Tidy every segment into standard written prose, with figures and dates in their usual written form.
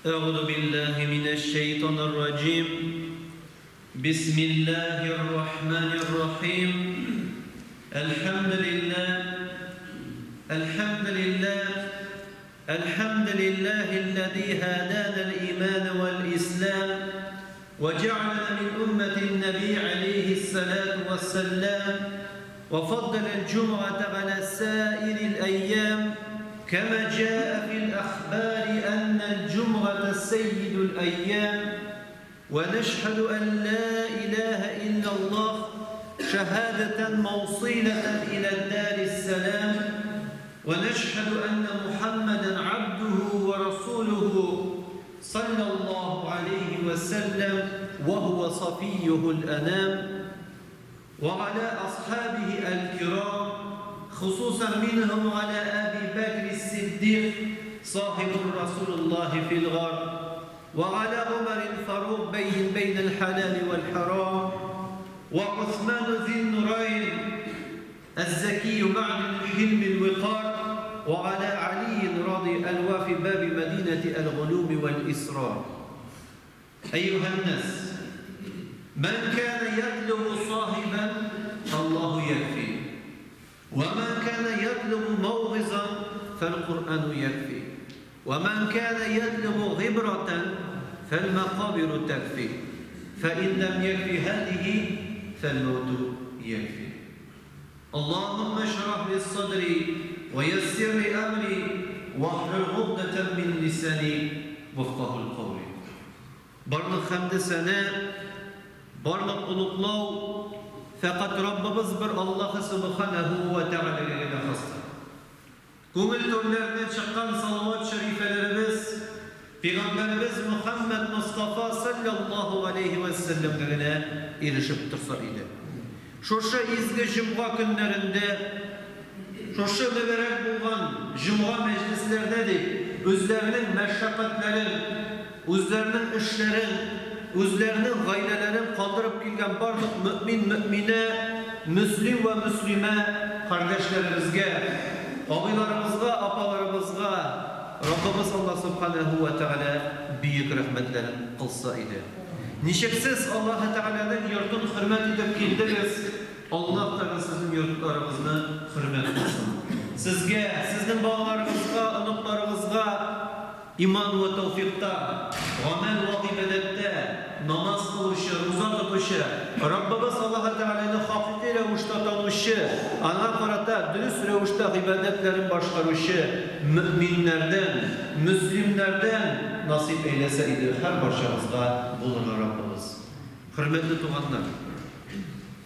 أعوذ بالله من الشيطان الرجيم بسم الله الرحمن الرحيم الحمد لله الحمد لله الحمد لله الذي هدانا الإيمان والإسلام وجعلنا من أمة النبي عليه الصلاة والسلام وفضل الجمعة على سائر الأيام كما جاء في الأخبار أن الجمعة سيد الأيام ونشهد أن لا إله إلا الله شهادة موصلة إلى الدار السلام ونشهد أن محمدا عبده ورسوله صلى الله عليه وسلم وهو صفيه الأنام وعلى أصحابه الكرام خصوصا منهم على أبي بكر الصديق صاحب رسول الله في الغار وعلى عمر الفاروق بين بين الحلال والحرام وعثمان ذي النورين الزكي معدن الحلم الوقار وعلى علي رضي الوافي باب مدينة الغلوم والإسرار أيها الناس من كان يطلب صاحبا فالله يكفي ومن كان يطلب موعظا فالقرآن يكفي ومن كان يطلب غبرة فالمقابر تكفي فإن لم يكفي هذه فالموت يكفي اللهم اشرح لي صدري ويسر لي أمري واحلل عقدة من لساني وفقه القول Барлык хәмде сәнә, барлык олуглау фәкать Раббыбыз бер Аллаһы Сүбхәнәһү вә Тәгаләгә генә хастыр. Күңел түрләреннән чыккан салават шәрифәләребез Пәйгамбәребез Мөхәммәд Мостафа салләллаһу галәйһи вә сәлләмгә генә ирешеп торса иде. Шушы изге җомга көннәрендә, шушы мөбарәк булган җомга мәҗлесләрдә дип, үзләренең мәшәкатьләрен, үзләренең эшләрен, үзләренең гаиләләрен калдырып килгән барлык мөэмин-мөэминә, мөслим вә мөслимә кардәшләребезгә, абыйларыбызга, апаларыбызга Раббыбыз Аллаһ Сүбхәнәһү вә Тәгалә бөек рәхмәтләрен кылса иде. Ничек сез Аллаһы Тәгаләнең йортын хөрмәт итеп килдегез, Аллаһ тагын сезнең йортларыгызны хөрмәт кылсын. Сезгә, сезнең балаларыгызга, оныкларыгызга иман вә тәүфикъта, гамәл вә гыйбадәттә, намаз кылучы, руза тотучы, Раббыбыз Аллаһы Тәгаләне хакыйкый рәвештә танучы, Аңа карата дөрес рәвештә гыйбадәтләрен башкаручы мөэминнәрдән, мөслимнәрдән насыйп әйләсә иде һәрбарчагызга булырга Раббыбыз. Хөрмәтле туганнар!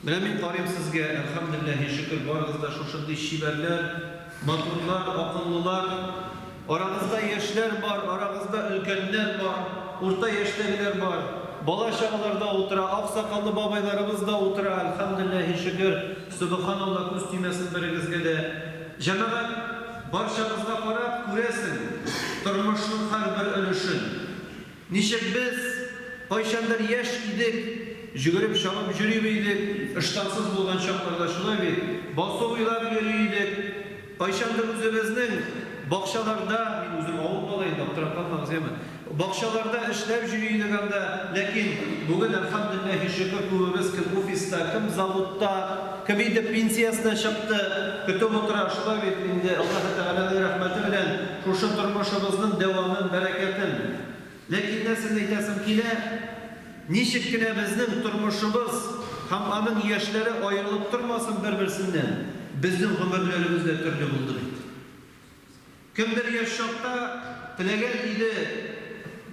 Менә мин карыйм сезгә, әлхәмдүлилләһи шөкер, барыгыз да шушындый чибәрләр, матурлар, акыллылар. Арагызда яшьләр бар, арагызда өлкәннәр бар, урта яшьтәгеләр бар. Бала-чагалар да утыра, ак сакаллы бабайларыбыз да утыра, әлхәмдүлилләһи шөкер, сөбеханалла, күз тимәсен берегезгә дә. Җәмәгать, барчагызга карап, күрәсең, тормышның һәрбер өлешен. Ничек без, кайчандыр яшь идек, җөгереп-чабып җөри идек, ыштансыз булган чакларда шулай бит, басу буйлап йөри идек, кайчандыр үзебезнең бакчаларда, мин үзем авыл малае инде, аптырап калмагыз, яме, бакчаларда эшләп җөри идек анда, ләкин бүген, әлхәмдүлилләһи шөкер, күбебез кем офиста, кем заводта, кем инде пенсиясенә чыкты, көтеп утыра, шулай бит инде, Аллаһы Тәгаләнең рәхмәте белән шушы тормышыбызның дәвамын, бәрәкәтен. Ләкин нәрсәне әйтәсем килә, ничек кенә безнең тормышыбыз һәм аның яшьләре аерылып тормасын бер-берсеннән, безнең гомерләребез дә төрле булды бит. Кемдер яшь чакта теләгән иде,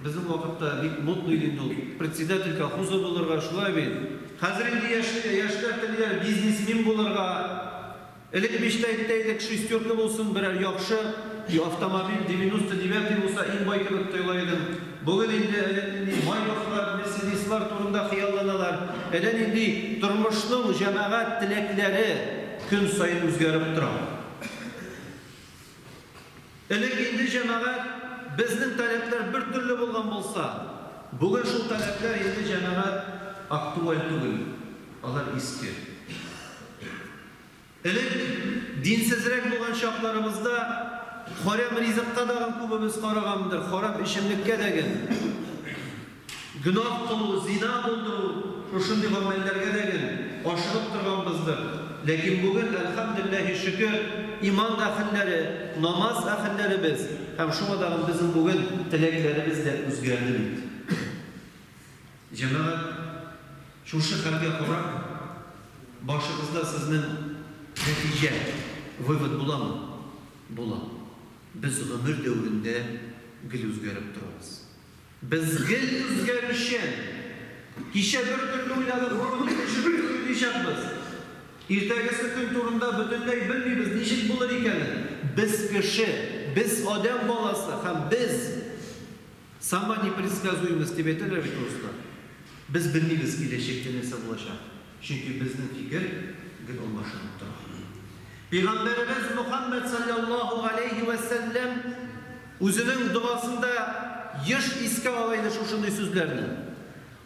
безнең вакытта бик модный иде инде ул, председатель колхоза булырга, шулай бит. Хәзер инде яшьләр телиләр бизнесмен булырга. Элек мечта итә идек, шестерка булсын, берәр яхшы автомобиль, 99 булса, иң бай кебек тоела идем. Бүген инде әллә нинди Майбахлар, Мерседеслар турында хыялланалар. Әллә нинди тормышның җәмәгать теләкләре көн саен үзгәреп тора. Элек инде җәмәгать безнең таләпләр бер төрле булган булса, бүген шул таләпләр инде җәмәгать актуаль түгел, алар иске. Элек динсезрәк булган чакларыбызда харам ризыкка дагын күбебез карагандыр, харам эчемлеккә дәген. Гөнаһ кылу, зина булдыру, шушындый гамәлләргә дәген ашыгып торганбыздыр. Ләкин бүген, әлхәмдүлилләһи шөкер, иман әһелләре, намаз әһелләре без, һәм шуңа дагын безнең бүген теләкләребез дә үзгәрде бит. Җәмәгать, шушы хәлгә карап, башыгызда сезнең нәтиҗә, вывод буламы? Була. Без гомер дәверендә гел үзгәреп торабыз. Без гел үзгәрүчән. Кичә бер төрле уйладык, бүген икенче төрле уйлыйчакбыз. Иртәгесе көн турында бөтенләй белмибез, ничек булыр икәнен. Без кеше, без адәм баласы һәм без сама непредсказуемость дип әйтәләр бит урыслар. Без белмибез киләчәктә нәрсә булачак, чөнки безнең фикер гел алмашынып тора. Пәйгамбәребез Мөхәммәд салләллаһу галәйһи вә сәлләм үзенең догасында еш искә ала иде шушындый сүзләрне,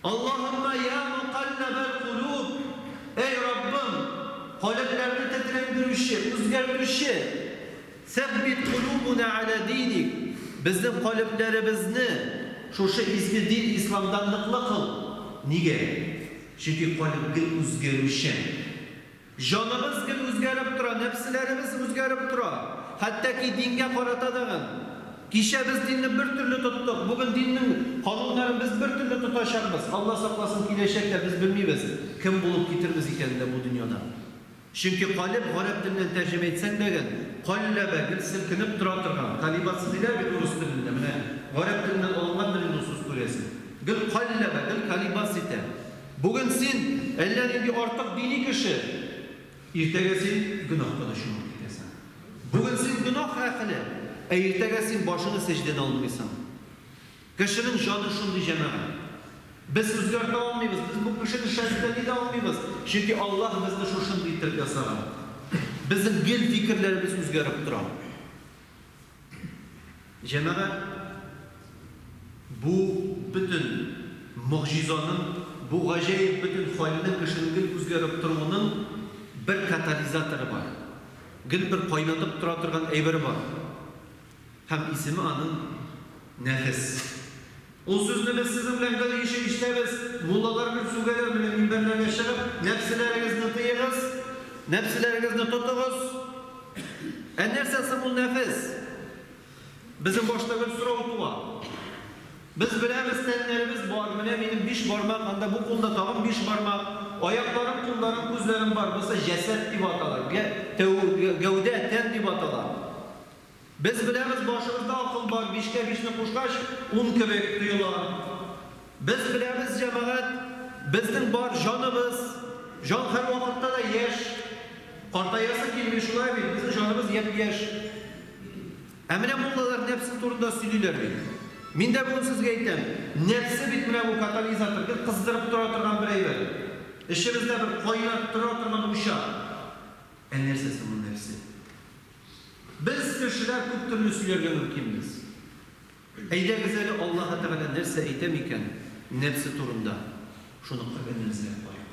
Аллаһуммә йа мукалләбәл кулуб, Әй Раббым, калебләрне тетрәндерүче, үзгәртүче, сәббит кулубуна галә диник, безнең калебләребезне шушы изге дин исламда ныклы кыл. Нигә? Чөнки калеб гел үзгәрүчән. Җаныбыз гел үзгәреп тора, нәфселәребез үзгәреп тора. Хәтта ки дингә карата дагын. Кичә без динне бер төрле тоттык, бүген диннең кануннарын без бер төрле тотачакбыз. Алла сакласын, киләчәктә без белмибез, кем булып китербез икәнен дә бу дөньяда. Чөнки калеб гарәп теленнән тәрҗемә итсәң дәген, калләбә, гел селкенеп тора торган, колебаться диләр бит урыс телендә, менә гарәп теленнән алынгандыр инде ул сүз күрәсең. Гел калләбә, гел колебаться итә. Бүген син, әллә нинди артык дини кеше, иртәгә син гөнаһка да чумып китәсең. Бүген син гөнаһ әһеле, ә иртәгә син башыңны сәҗдәдән алмыйсың. Кешенең җаны шундый, җәмәгать. Без үзгәртә алмыйбыз, без бу кешене шәлтләни дә алмыйбыз, чөнки Аллаһ безне шушындый иттереп ясаган. Безнең гел фикерләребез үзгәреп тора. Җәмәгать, бу бөтен могҗизаның, бу гаҗәеп бөтен хәлнең кешенең гел үзгәреп торуының бер катализаторы бар. Гел бер кайнатып тора торган әйбер бар. Һәм исеме аның, нәфес. Ул сүзне без сезнең белән гел еш ишетәбез, муллалар гел сүгәләр, менә минбәрләргә чыгып, нәфселәрегезне тыегыз, нәфселәрегезне тотыгыз. Ә нәрсә соң ул нәфес? Безнең башта гел сорау туа. Без беләбез, тәннәребез бар, менә минем биш бармак, анда бу кулда тагын биш бармак, аякларым, кулларым, күзләрем бар, бусы җәсәд дип атала, гәүдә, тән дип атала. Без беләбез, башыбызда акыл бар, бишкә бишне кушкач, ун кебек тоела. Без беләбез, җәмәгать, безнең бар җаныбыз. Җан һәрвакытта да яшь. Картаясы килми, шулай бит, безнең җаныбыз япь-яшь. Ә менә муллалар нәфсе турында сөйлиләр бит. Мин дә бүген сезгә әйтәм, нәфсе бит менә бу катализатор, гел кыздырып тора торган бер әйбер. Эчебездә бер кайнап тора торган учак. Ә нәрсә соң ул нәфсе? Без, кешеләр, күп төрле сөйләргә мөмкинбез. Әйдәгез әле, Аллаһы Тәгалә нәрсә әйтә микән нәфсе турында, шуны Коръәннән эзләп карыйк.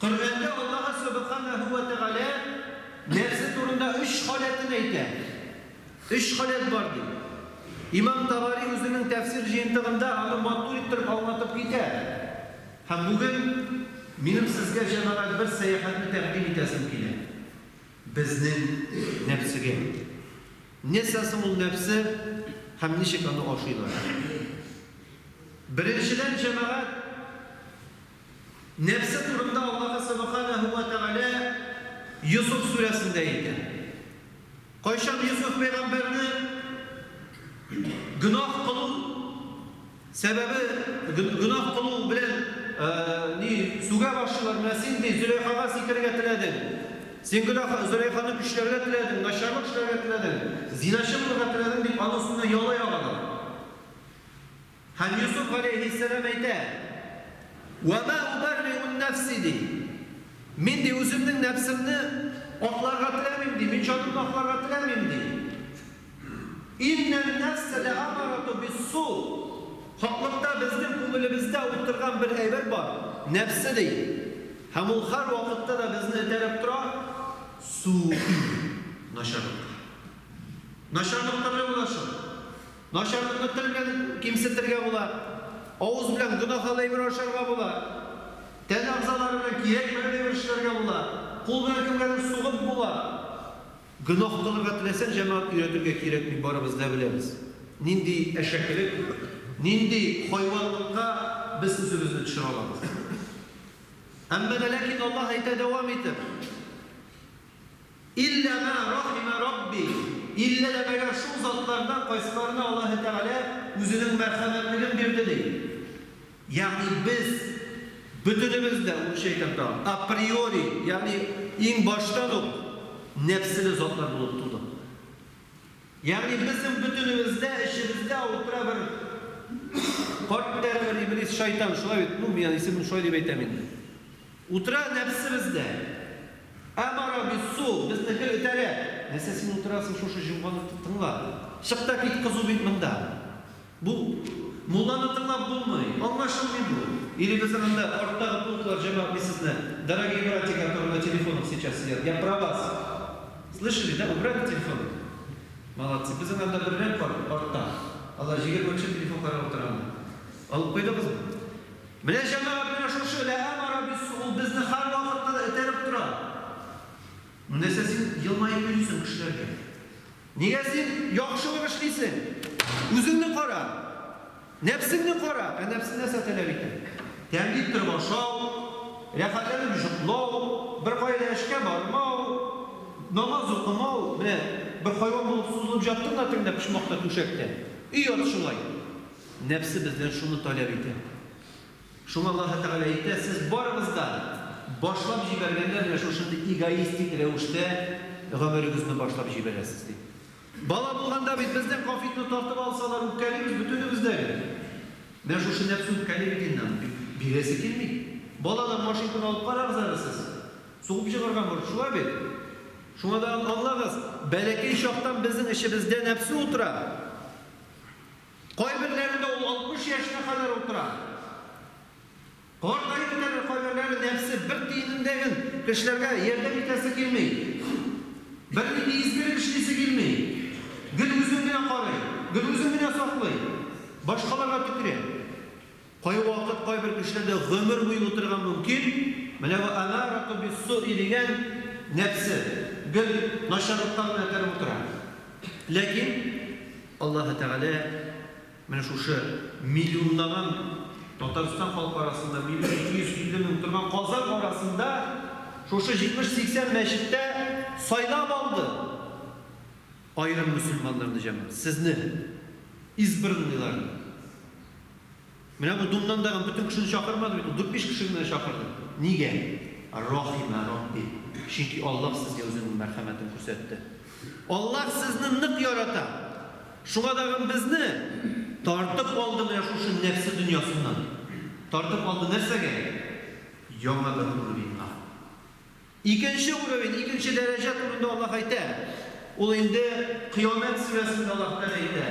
Коръәндә Аллаһы Сүбхәнәһү вә Тәгалә нәфсе турында өч халәтен әйтә. Өч халәт бар, ди. Имам Табари үзенең тәфсир җыентыгында аны матур иттереп аңлатып китә. Һәм бүген минем сезгә, җәмәгать, бер сәяхәтне тәкъдим итәсем килә. Безнең нәфсегә. Нәрсә соң ул нәфсе һәм ничек аны ашыйлар? Беренчедән, җәмәгать, нәфсе турында Аллаһы Сөбханәһү вә Тәгалә Йосыф сүрәсендә әйтә. Кайчан Йосыф пәйгамбәрне гөнаһ кылу сәбәбе, гөнаһ кылу белән ни сүгә башлыйлар, менә син, ди, Зөләйхага сикерергә теләдең, син гөнаһ Зөләйханы көчләргә теләдең, начарлык эшләргә теләдең, зиначы булырга теләдең, дип аның өстенә яла ягалар. Һәм Йосыф галәйһиссәлам әйтә, Вә мә убәрриу нәфси, ди, Мин, ди, үземнең нәфсемне акларга теләмим, ди, мин җанымны акларга теләмим, ди. Иннән нәфсә ләамарату биссу, Хаклыкта безнең күңелебездә утырган бер әйбер бар, нәфсе, ди. Һәм ул һәрвакытта да безне этәреп тора, суи, начарлыкка. Начарлык төрле була шул. Начарлыкны тел белән кимсетергә була, авыз белән гөнаһлы әйбер ашарга була, тән әгъзалары белән кирәкмәгән әйбер эшләргә була, кул белән кемгәдер сугып була. Гөнаһ кылырга теләсәң, җәмәгать, өйрәтергә кирәкми, барыбыз да беләбез. Нинди әшәкелек, нинди хайванлыкка без үзебезне төшерә алабыз. Әмма дә ләкин Аллаһ әйтә дәвам итеп. Илля мә рахимә Рабби, иллә дә мәгәр шул затлардан кайсыларына Аллаһы Тәгалә Үзенең мәрхәмәтлеген бирде, ди. Ягъни без бөтенебез дә, урысча әйтәм тагын, априори, ягъни иң баштан ук нәфселе затлар булып тудык. Ягъни безнең бөтенебездә, эчебездә утыра бер карт тәре, бер иблис, шайтан, шулай бит? Ну, мин аны исемен шулай дип әйтәм инде. Утыра нәфсебездә. Әмара биссу, безне гел этәрә. Нәрсә син утырасың шушы җомганы тыңла. Чык та кит, кызу бит монда. Бу мулланы тыңлап булмый, аңлашылмый бу. Или безнең анда арттагы полклар, җәмәгать, мин сезне, дорогие братья, которые на телефонах сейчас сидят, я про вас. Слышали, да? Убрали телефоны? Молодцы. Безнең анда бер рәт бар артта. Алар 20 кеше телефон карап утыра анда. Алып куйдыгызмы? Менә, җәмәгать, менә шушы ләәмара биссу, ул безне һәрвакытта да этәреп тора. Ну нәрсә син елмаеп йөрисең кешеләргә? Нигә син яхшылык эшлисең? Үзеңне кара. Нәфсеңне кара. Ә нәфсе нәрсә таләп итә? Тәмле иттереп ашау, рәхәтләнеп йоклау, беркая да эшкә бармау, намаз укымау. Менә бер хайван булып сузылып җаттың да тегендә почмакта түшәктә. И ят шулай. Нәфсе бездән шуны таләп итә. Шуңа Аллаһы Тәгалә әйтә, Сез барыгыз да башлап җибәргәндә менә шушындый эгоистик рәвештә гомерегезне башлап җибәрәсез, ди. Бала булганда бит бездән кафитны тартып алсалар, үпкәлибез бөтенебез дә бит. Менә шушы нәфсе үпкәли бит инде аны, бирәсе килми. Баладан машинканы алып карагыз әле сез. Сугып җыгарга может, шулай бит? Шуңа да аңлагыз, бәләкәй чактан безнең эчебездә нәфсе утыра. Кайберләрендә ул 60 яшенә кадәр утыра. Картаеп бетәләр кайберләре, нәфсе бер тиенендәген кешеләргә ярдәм итәсе килми. Бернинди изгелек эшлисе килми. Гел үзен генә карый, гел үзен генә саклый. Башкаларга төкерә. Кайвакыт кайбер кешеләрдә гомер буе утырырга мөмкин, менә бу әмарату биссуи дигән нәфсе гел начарлыкка гына этәреп утыра. Ләкин Аллаһы Тәгалә менә шушы миллионлаган Татарстан халкы арасында, 1 250 000 торган Казан арасында шушы 70-80 мәчеттә сайлап алды аерым мөселманнарны, җәмәгать, сезне, избранныйларны. Менә бу Думнан дагын бөтен кешене чакырмады бит ул, дүрт-биш кеше генә чакырды. Нигә? Рахимә Рабби. Чөнки Аллаһ сезгә үзенең мәрхәмәтен күрсәтте. Аллаһ сезне нык ярата. Шуңа дагын безне тартып алды менә шушы нәфсе дөньясыннан. Тартып алды нәрсәгә? Яңа бер уровеньга. Икенче уровень, икенче дәрәҗә турында Аллаһ әйтә. Ул инде Кыямәт сүрәсендә Аллаһ Тәгалә әйтә,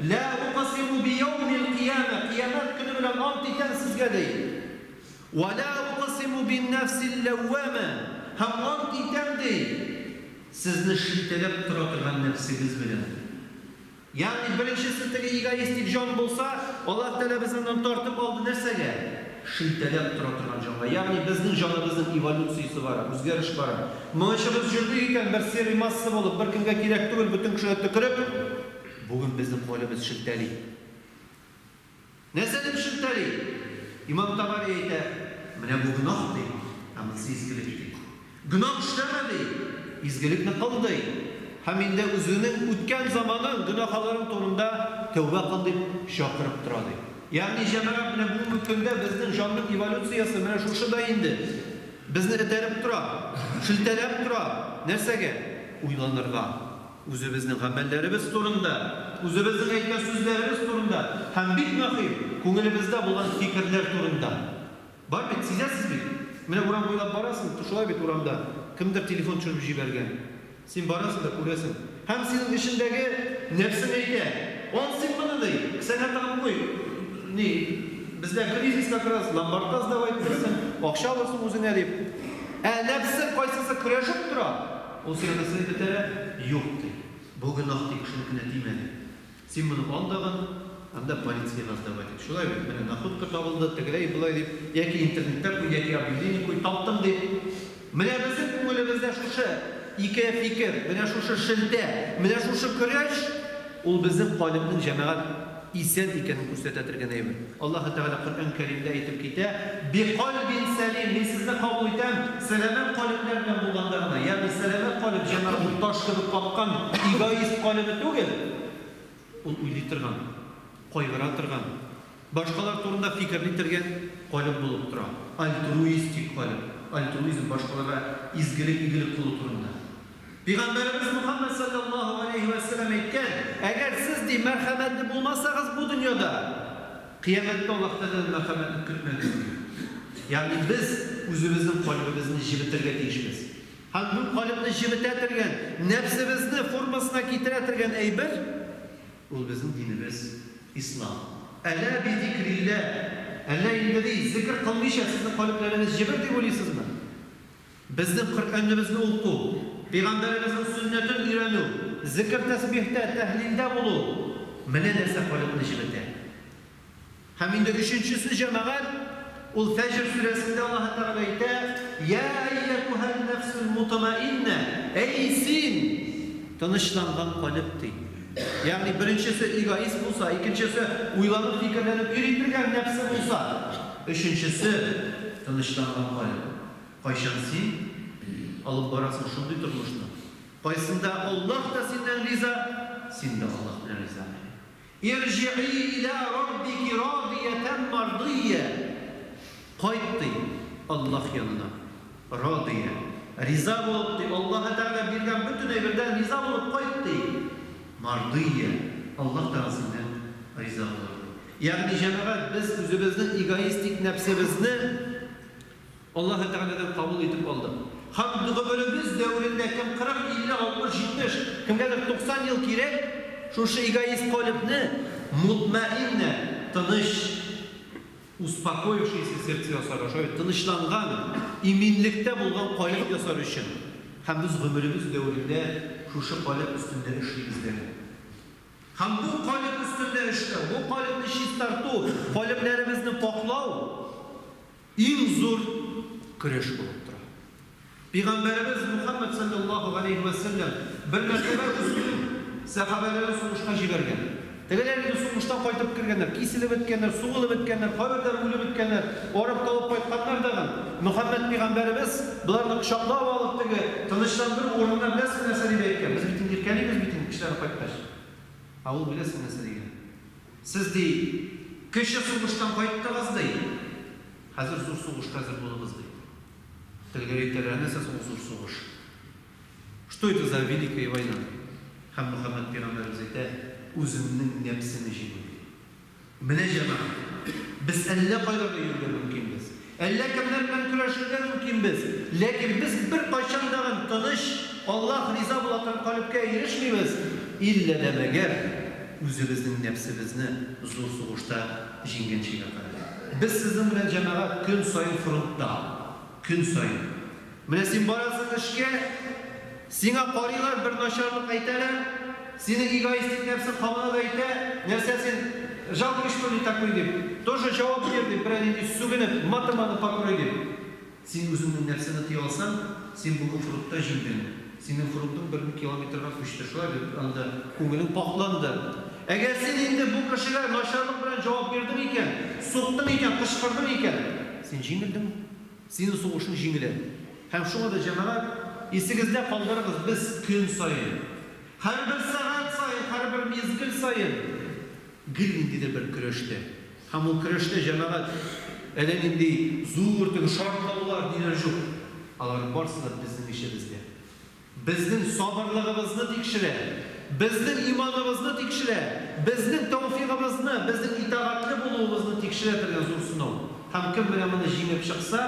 Лә уксиму бияумил кыямә, Кыямәт көне белән ант итәм сезгә, ди. Вә лә уксиму бин-нәфсил ләүвәмә, һәм ант итәм, ди, сезне шелтәләп тора торган нәфсегез белән. Ягъни беренчесе теге эгоистик җан булса, Аллаһ Тәгалә безне аннан тартып алды нәрсәгә? Шелтәләп тора торган җанга. Ягъни безнең җаныбызның эволюциясе бара, үзгәреш бара. Моңынчы без йөрдек икән бер серый масса булып, беркемгә кирәк түгел, бөтен кешегә төкереп, бүген безнең калебез шелтәли. Нәрсә дип шелтәли? Имам Табари әйтә, Менә бу гөнаһ, ди, ә монысы изгелек, ди. Гөнаһ эшләмә, ди, изгелекне кыл, ди. Һәм инде үзеңнең үткән заманың, гөнаһаларың турында тәүбә кыл, дип чакырып тора, ди. Ягъни, җәмәгать, менә бүгенге көндә безнең җанның эволюциясе менә шушы да инде. Безне этәреп тора, шелтәләп тора. Нәрсәгә? Уйланырга. Үзебезнең гамәлләребез турында, үзебезнең әйткән сүзләребез турында һәм, бик мөһим, күңелебездә булган фикерләр турында. Бар бит, сизәсез бит. Менә урам буйлап барасың, шулай бит урамда, кемдер телефон төшереп җибәргән. Син барасың да күрәсең. Һәм синең эчендәге нәфсең әйтә, Ал син моны, ди, кесәңә тыгып куй, ни, бездә кризис как раз, ломбардка сдавать итәрсең, акча алырсың үзеңә, дип. Ә нәфсең кайсысы көрәшеп тора, Ул сиңа нәрсә дип этәрә? Юк, ди. Бу гөнаһ ди, кешенекенә тимә ди. Син моны ал дагын, анда полициягә сдавать ит. Шулай бит, менә находка табылды, тегеләй-болай дип, яки интернетта куй, яки объявление куй, таптым дип. Менә безнең күңелебездә шушы ике фикер, менә шушы шелтә, менә шушы көрәш, ул безнең калебнең, җәмәгать, исән икәнен күрсәтә торган әйбер. Аллаһы Тәгалә Коръән Кәримдә әйтеп китә, Бикальбин сәлим, мин сезне кабул итәм, сәламәт калебләр белән булганда гына. Ягъни сәламәт калеб, җәмәгать, ул таш кебек каткан эгоист калебе түгел. Ул уйлый торган, кайгыра торган, башкалар турында фикерли торган калеб булып тора. Альтруистик калеб. Альтруизм, башкаларга изгелек, игелек кылу турында. Пәйгамбәребез Мөхәммәд салләллаһу галәйһи вә сәлләм әйткән, Әгәр сез, ди, мәрхәмәтле булмасагыз бу дөньяда, кыямәттә Аллаһ Тәгаләдән мәрхәмәтне көтмәгез, ди. Ягъни без үзебезнең кальбебезне җебетергә тиешбез. Һәм бу кальбне җебетә торган, нәфсебезне формасына китерә торган әйбер, ул безнең динебез, ислам. Әлә би зикрилләһ, әллә инде, ди, зикер кылмыйча сезнең кальбләрегез җебер дип уйлыйсызмы? Безнең Коръәнебезне уку, Пәйгамбәребезнең сөннәтен өйрәнү, зекер-тәсбихтә, тәһлилдә булу, менә нәрсә калебне җебетә. Һәм инде өченчесе, җәмәгать, ул Фәҗр сүрәсендә Аллаһы Тәгалә әйтә, Йә әййәтүһән нәфсүл мутмаиннә, әй син, тынычланган калеб, ди. Ягъни беренчесе эгоист булса, икенчесе уйланып, фикерләнеп йөри торган нәфсе булса, өченчесе, тынычланган калеб. Кайчан син алып барасың шундый тормышны, кайсында Аллаһ та синнән риза, син дә Аллаһ белән риза? Ирҗигый илә раббики радиятән мардия, Кайт, ди, Аллаһ янына, радия, риза булып, ди, Аллаһы Тәгалә биргән бөтен әйбердән риза булып кайт, ди, мардия, Аллаһ тагын синнән риза булыр, ди. Ягъни, җәмәгать, без үзебезнең эгоистик нәфсебезне Аллаһы Тәгаләдән кабул итеп алдык. Һәм гомеребез дәверендә кем 40, 50, 60, 70, кемгәдер 90 ел кирәк, шушы эгоист калебне мутмаиннә, тыныч, успокоившееся сердце ясарга, шулай бит, тынычланган, иминлектә булган калеб ясар өчен. Һәм без гомеребез дәверендә шушы калеб өстендә эшлибез дә. Һәм бу калеб өстендә эшләү, бу калебне чистарту, калебләребезне пакълау, Иң зур көрәш булып тора. Пигамбәребез Мухәммәд салләллаһу галәйһи вә сәлләм бер мәртәбә үзенең сәхабәләрен сугышка җибәргән. Тегеләр инде сугыштан кайтып кергәннәр, киселеп беткәннәр, сугылып беткәннәр, кайберләре үлеп беткәннәр, арып талып кайтканнар дагын. Мөхәммәд пигамбәребез боларны кочаклап алып теге тынычландыру урынына беләсезме нәрсә дип әйткән? Без бит инде иркәлибез бит инде кешеләрне кайткач. Ә ул беләсезме нәрсә дигән? Сез, ди, кече сугыштан кайттыгыз, ди, хәзер зур сугышка әзер булыгыз, ди. Тегеләр әйтәләр, ә нәрсә соң ул зур сугыш? Что это за великая война? Һәм Мөхәммәд пәйгамбәребез әйтә, үзеңнең нәфсеңне җиңү, ди. Менә, җәмәгать, без әллә кайларда йөрергә мөмкинбез, әллә кемнәр белән көрәшергә мөмкинбез, ләкин без беркайчан дагын тыныч, Аллаһ риза була торган калебкә ирешмибез, иллә дә мәгәр үзебезнең нәфсебезне зур сугышта җиңгәнчегә кадәр. Без сезнең белән, җәмәгать, көн саен фронтта. Көн саен. Менә син барасың эшкә, сиңа карыйлар, бер начарлык әйтәләр, синең эгоистик нәфсең кабына да әйтә, нәрсә син, жалкий что ли такой дип, тоже җавап бир дип, берәр нинди сүгенеп, матом аны покрой дип. Син үзеңнең нәфсеңне тыя алсаң, син бүген фронтта җиңдең. Синең фронтың бер километрга күчте, шулай бит, анда күңелең пакьланды. Әгәр син инде бу кешегә начарлык белән җавап бирдең икән, суктың икән, кычкырдың икән, син җиңелдең. Синең сугышың җиңелә. Һәм шуңа да, җәмәгать, исегездә калдырыгыз, без көн саен, һәрбер сәгать саен, һәрбер мизгел саен гел ниндидер бер көрәштә. Һәм ул көрәштә, җәмәгать, әллә нинди зур теге шартлаулар, ниләр җук. Алар барсы да безнең эчебездә. Безнең сабырлыгыбызны тикшерә, безнең иманыбызны тикшерә, безнең тәүфигыбызны, безнең итагатьле булуыбызны тикшерә торган зур сынау. Һәм кем менә моны җиңеп чыкса,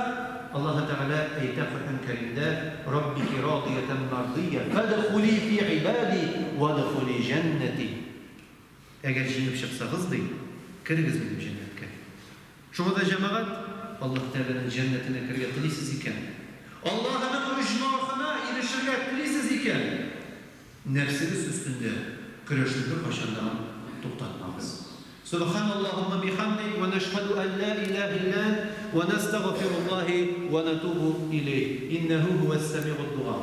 Аллаһы Тәгалә әйтә Коръән Кәримдә, Раббики радиятән мардия, фәдхули фи гыйбади вәдхули җәннәти. Әгәр җиңеп чыксагыз, ди, керегез минем җәннәткә. Шуңа да, җәмәгать, Аллаһ Тәгаләнең җәннәтенә керергә телисез икән, Аллаһының оҗмахына ирешергә телисез икән, Нәфсегез өстендә көрәшне беркайчан да туктатмагыз. Субханаллаһумма бихамдик вә нәшһәдү ән лә иләһә илля әнт вә нәстәгъфируллаһи вә нәтубу иләйһ. Иннәһү һүәс-сәмигуд-дуга.